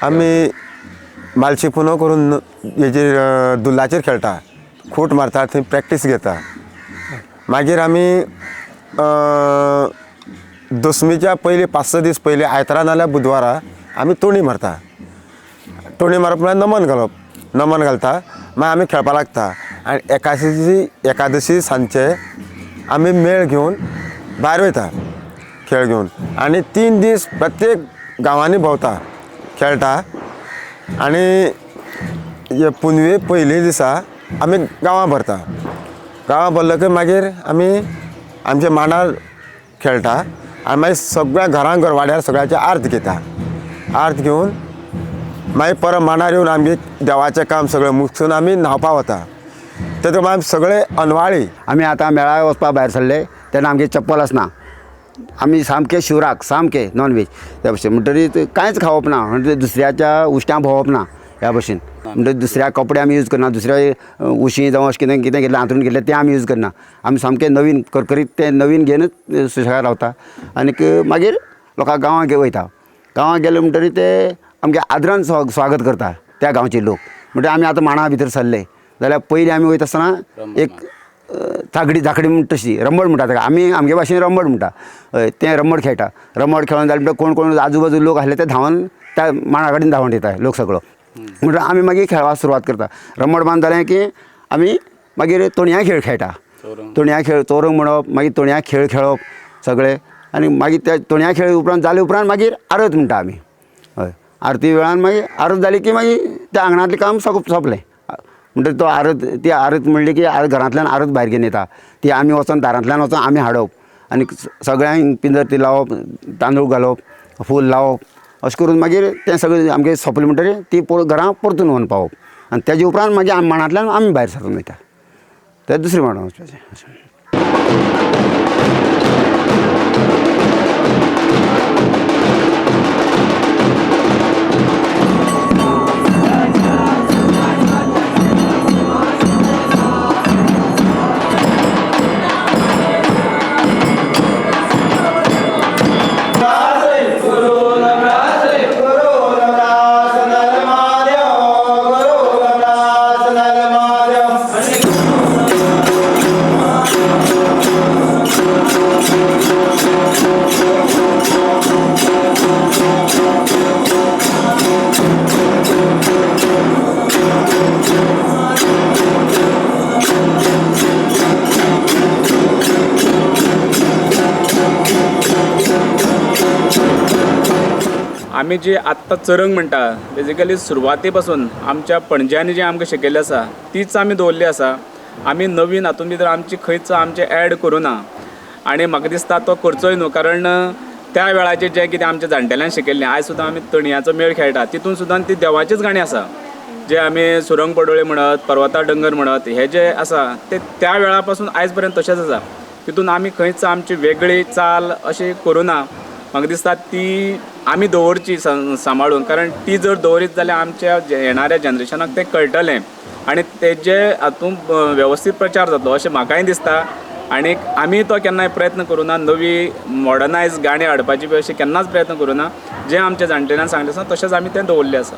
आमी मालशी पुनो करून हेजेर दुल्लाचेर खेळटा, खूट मारता, थंय प्रॅक्टीस घेता. मागीर आमी दसमीच्या पयलीं 5-6 दीस पयलीं आयतारा नाल्यार बुधवारा आमी तोणी मारता. तोणी मारप म्हळ्यार नमन घालप, नमन घालता, मागीर आमी खेळपाक लागता. आनी एकादशी सांजचे आमी मेळ घेवन भायर वयता खेळ घेवन, आनी 3 दीस प्रत्येक गांवांनी भोंवता खेळटा. आनी हे पुनवे पयले दिसा आमी गांवां भरता. गांवां भरले मागीर आमी आमच्या मांडार खेळटा आनी मागीर सगळ्या घरां घर वाड्यार सगळ्याचे आर्त घेता. आर्त घेवन मागीर परत मांडार येवन आमगे देवाचें काम सगळें मुगसून आमी न्हांवपा वता. तेतून मागीर सगळे अनवाळी आमी आतां मेळा वचपा भायर सरले तेन्ना आमगे चप्पल आसना, आमी सामके शिवराक, सामके नॉन वेज त्या भशेन. म्हणटरीत कांयच खावप ना, म्हणजे दुसऱ्याच्या उश्ट्यां भोंवप ना ह्या भशेन. म्हणटरीत दुसऱ्या कपडे आमी यूज करना, दुसऱ्या उशीं जावं अशें कितें कितें घेतलें हांतरून घेतलें तें आमी यूज करना. आमी सामकें नवीन करकरीत तें नवीन घेवनच सुशेगाद रावता. आनीक मागीर लोकां गांवांत वयता. गांवांत गेले म्हणटरीत ते आमगे आदरान स्वागत करता त्या गांवचे लोक. म्हणटरीत आमी आतां मांडा भितर सरले जाल्यार पयलीं आमी वयता आसतना एक थागडी धाकडी म्हणटा तशी रंबड म्हणटा ताका, आमी आमगे भाशेन रंबड म्हणटा. हय, तें रंबड खेळटा. रंबड खेळोन जालें म्हणटकीर कोण कोण आजू बाजू लोक आसले ते धांवन त्या मांडा कडेन धांवन येता लोक सगळो. म्हणटकीर आमी मागीर खेळपाक सुरवात करता. रंबड बांद जालें की आमी मागीर तोणया खेळ खेळटा. तोणया खेळ चोरंग म्हणप, मागीर तोणया खेळ खेळप सगळे. आनी मागीर त्या तोणया खेळ उपरांत जाले उपरांत मागीर आरत म्हणटा आमी. हय, आरती वेळान मागीर आरत जाली की मागीर त्या आंगणांतलें काम सोंपलें. म्हणटकीर तो आरत, ती आरत म्हणली की घरांतल्यान आरत भायर घेवन येता, ती आमी वचोन दारांतल्यान वचोन आमी हाडप आनी सगळ्यांक पिंजर ती लावप, तांदूळ घालप, फूल लावप, अशें करून मागीर तें सगळें आमगें सोंपलें म्हणटकीर ती घरां परतून व्हरून पावप. आनी तेजे उपरांत मागीर आमी मांडांतल्यान आमी भायर सरून वयता ते दुसरें मांडां वचपाचें अशें. आमी जी आत्तां चरंग म्हणटा बेजिकली सुरवाते पासून आमच्या पणज्यांनी जें आमकां शिकयल्लें आसा तीच आमी दवरली आसा. आमी नवीन हातूंत भितर आमची खंयच आमचें एड करूं ना आनी म्हाका दिसता तो करचोय न्हू, कारण त्या वेळाचेर जें कितें आमच्या जाणटेल्यान शिकयल्लें आयज सुद्दां आमी तणयाचो मेळ खेळटा तितून सुद्दां ती देवाचीच गाणी आसा. जे आमी सुरंग पडोळे म्हणत, पर्वता डोंगर म्हणत, हे जे आसा ते त्या वेळा पासून आयज पर्यंत तशेंच आसा. तितून आमी खंयच आमची वेगळी चाल अशी करूं ना. म्हाका दिसता ती आमी दवरची सांबाळून, कारण ती जर दवरीत जाल्यार आमच्या येणाऱ्या जनरेशनाक तें कळटलें आनी तेजे हातूंत वेवस्थीत प्रचार जातलो अशें म्हाकाय दिसता. आनी आमी तो केन्नाय प्रयत्न करूं ना, नवी मॉडर्नायज गाणी हाडपाची बी अशें केन्नाच प्रयत्न करूं ना. जें आमच्या जाणटेल्यान सांगलें आसा तशेंच आमी तें दवरलें आसा.